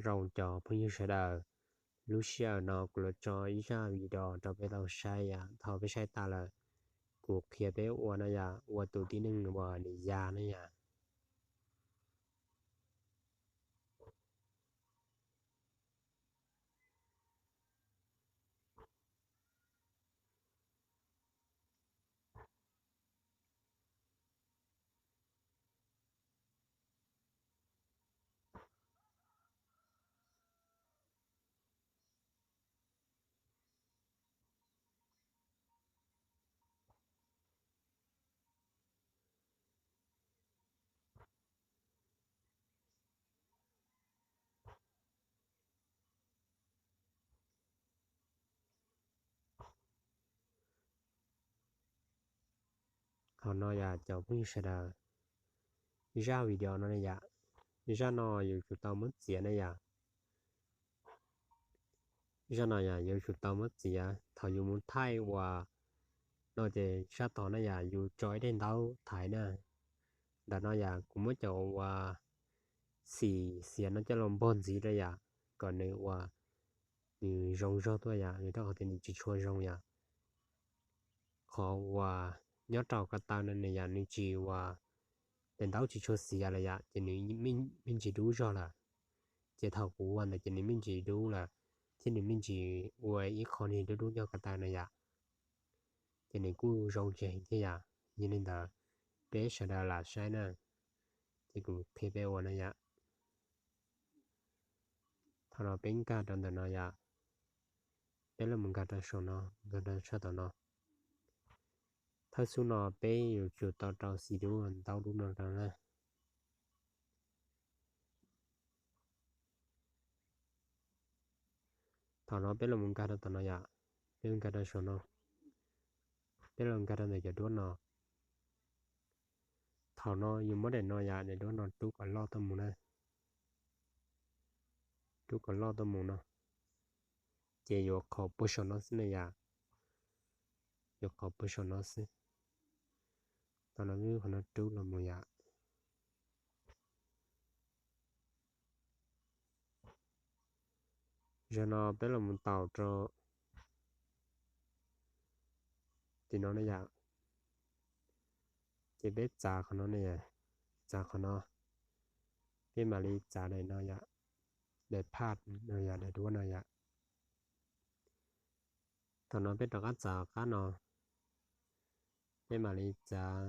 Zoo cov phooj ywg sawv daws, lub sij hawm no kuv los tso ib zaj video rau peb tau saib yom. Thaum peb saib tas lawm, kuv qhia peb ua no yom, ua tus tib neeg uas nws ya na yom. Qhov no yom cov phooj ywg sawv daws, zaj video no ne yom, zaj no yuav tsum tau muab txiav na yom. Zaj no yom yuav tsum tau muab txiav thaum yus mus thaij uas no ces sab tod na yom yus tso ib daim ntaub thaiv na. Ntawm no yom kuv muab cov uas xim xiav no coj los npog ntxiv rau yom, kom nws uas nws zoo zog tuaj yom, vim rau qhov tias nws tsis tshua zoo yom. Qhov uas nyob rau ko taw no nws yom nws tsis uas, daim ntaub tsis tshua xiav lawm yom, ces nws me ntsis dub zog lawm. Ces thaum kuv ua ntawd ces nws me ntsis dub lawm, thiab nws me ntsis ua ib qho niag dub dub nyob ko taw na yom. Ces nws kuj zoo tsis heev thiab yom. Yog li ntawd, peb sawv daws lam saib na, ces kuv qhia peb ua na yom. Thaum no peb nkag rau ntawm no yom, peb los mus nkag rau saum no, nkag rau sab tom no. Thawj xub no peb yuav tsum tau rau xim dub ntaub dub no rau na. Thaum no peb los mus nkag rau tom no yom, peb nkag rau saum no, peb los nkag rau ntawm cov duab no. Thaum no yus muab daim no yom, daim duab no rub kom loj tuaj mus na. Rub kom loj tuaj mus no, ces yuav qhov puag saum no xwb na yom. Yuav qhov puag saum no xwb. Thaum no qhov no rub los mus yom. Zaum no peb los mus taus rau tim no na yom. Ces peb txav qhov no ne, txav qhov no, peb mam li txav daim no yom, daim phaj no yom, daim duab no yom. Thaum no peb rov qab txav qab no, peb mam li txav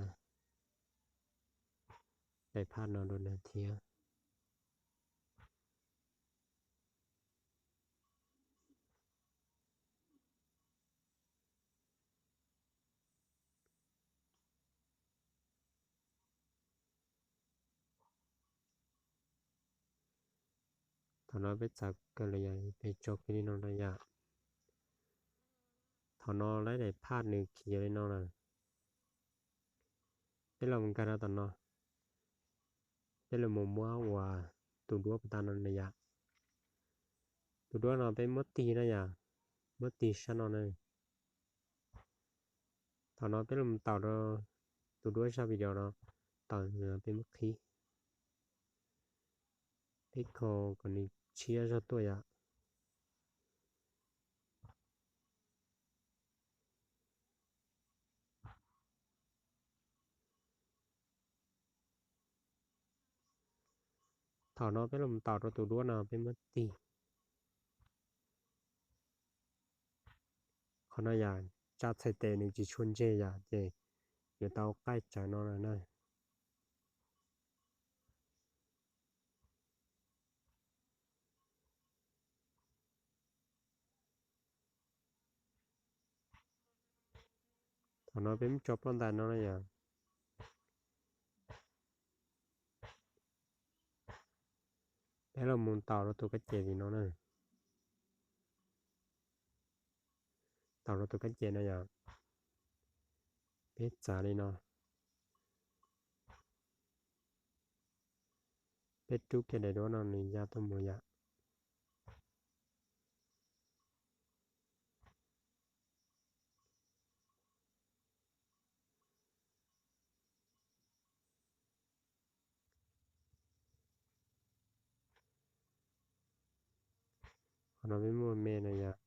daim phaj no dua na thiab. Thaum no peb txav kawg li yom, peb tso kiag li no rau yom. Thaum no lawv daim phaj nws khiav li no lawm. Peb los nkag rau tom no, peb los mus muab uas tus duab puag ta no na yom. Tus duab no peb muab tig na yom, muab tig sab no na. Thaum no peb los mus taus rau tus duab zaj video no, taus peb muab qhib, peb kho kom nws tshiab zog tuaj yom. Thaum no peb los mus taus rau tus duab no peb muab tig. Qhov no yom, tsa txhais tes nws tsis tshua ntseg yom, ces yuav tau qaij tsawv no lawm na. Thaum no peb muab tso ploj ntais no na yom. Peb los mus taus rau tus kab ces tim no na. Taus rau tus kab ces no yom. Peb txav li no. Peb rub kiag daim duab no nws ya tuaj mus yom. Qhov no peb muaj me no yom,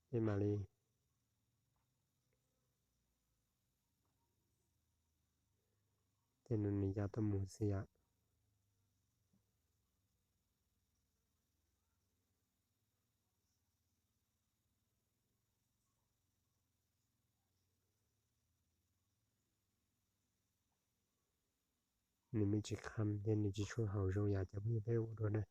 peb mam li, tej no nws ya tuaj mus xwb yom. Nws me tsis kham thiab nws tsis tshua haum zoo yom cov phooj ywg, peb ua dua na.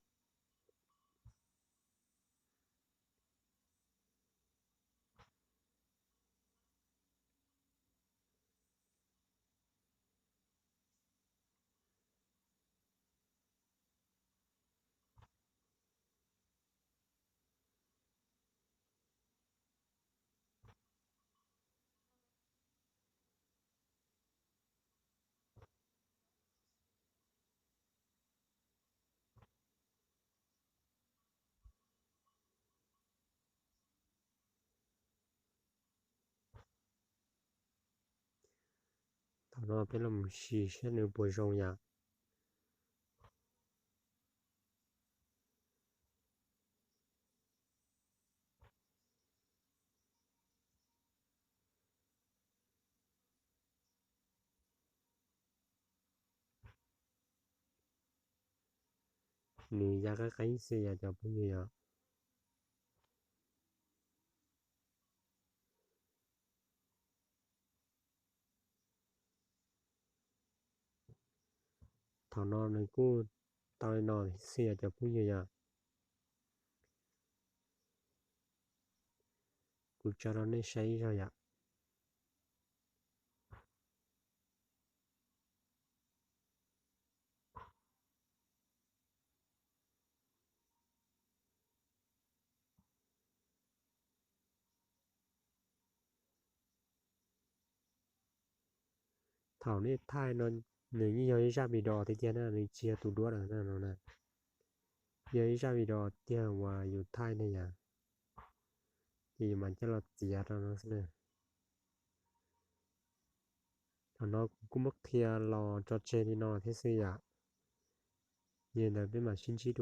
Thaum no peb los mus sim saib nws puas zoo yom. Nws ya qeeb qeeb xwb yom cov phooj ywg yom. Thaum no nws kuj tau li no xwb yom cov phooj ywg yom. Kuv tso rau nej saib ib zaug yom. Thaum nej thaij no nws yeej yog ib zaj video tiag tiag na, nws tsis yog tus duab lawm no na. Yog ib zaj video tiag uas yus thaij ne yom, ces yus mam coj los txiav rau no xwb na. Thaum no kuv kuj muab qhia los tso tseg li no thiab xwb yom. Yog li ntawd peb mam sib ntsib dua.